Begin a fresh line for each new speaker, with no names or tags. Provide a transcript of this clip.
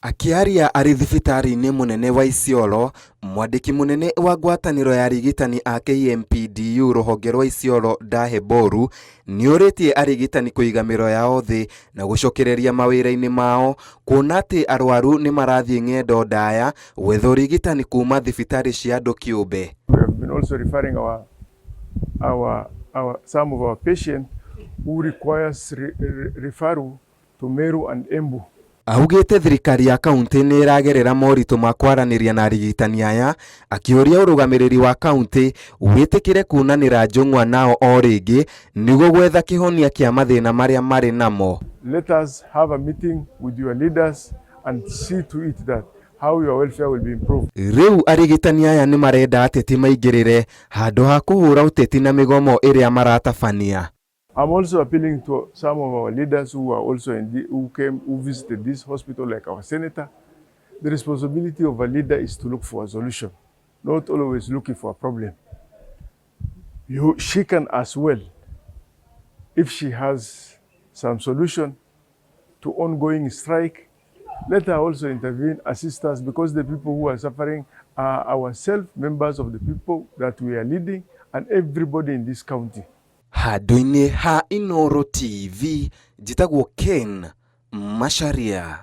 Akĩaria arĩ thibitarĩ-inĩ mũnene wa Isiolo, mwandĩki mũnene wa ngwatanĩro ya arigitani a KMPDU rũhonge rwa Isiolo Dahe Boru nĩorĩtie arigitani kũiga mĩro yao thĩ na gũcokereria mawĩra-inĩ mao kuona atĩ arwaru nĩmarathiĩ ng'endo ndaya gwetha ũrigitani kuma thibitarĩ cia andũ kĩũmbe.
We have been also referring our some of our patients who requires referral to Meru and Embu.
Augĩte thirikari ya kaunti nĩ ĩragerera moritũ ma kwaranĩria na arigitani aya, akĩũria ũrũgamĩrĩri wa kaunti wĩtĩkĩre kunanĩra njũng'wa nao o rĩngĩ nĩguo gwetha kĩhonia kĩa mathĩna marĩa marĩ namo.
Let us have a meeting with your leaders and see to it that how your welfare will be improved.
Rĩu arigitani aya nĩ marenda ateti maingĩrĩre handũ ha kũhũra ũteti na mĩgomo ĩrĩa maratabania.
I'm also appealing to some of our leaders who are also in the, who came, who visited this hospital, like our senator. The responsibility of a leader is to look for a solution, not always looking for a problem. She can as well, if she has some solution to ongoing strike, let her also intervene, assist us, because the people who are suffering are ourselves, members of the people that we are leading, and everybody in this county.
Handũ-inĩ ha Inooro TV, njĩtagwo Ken Macharia.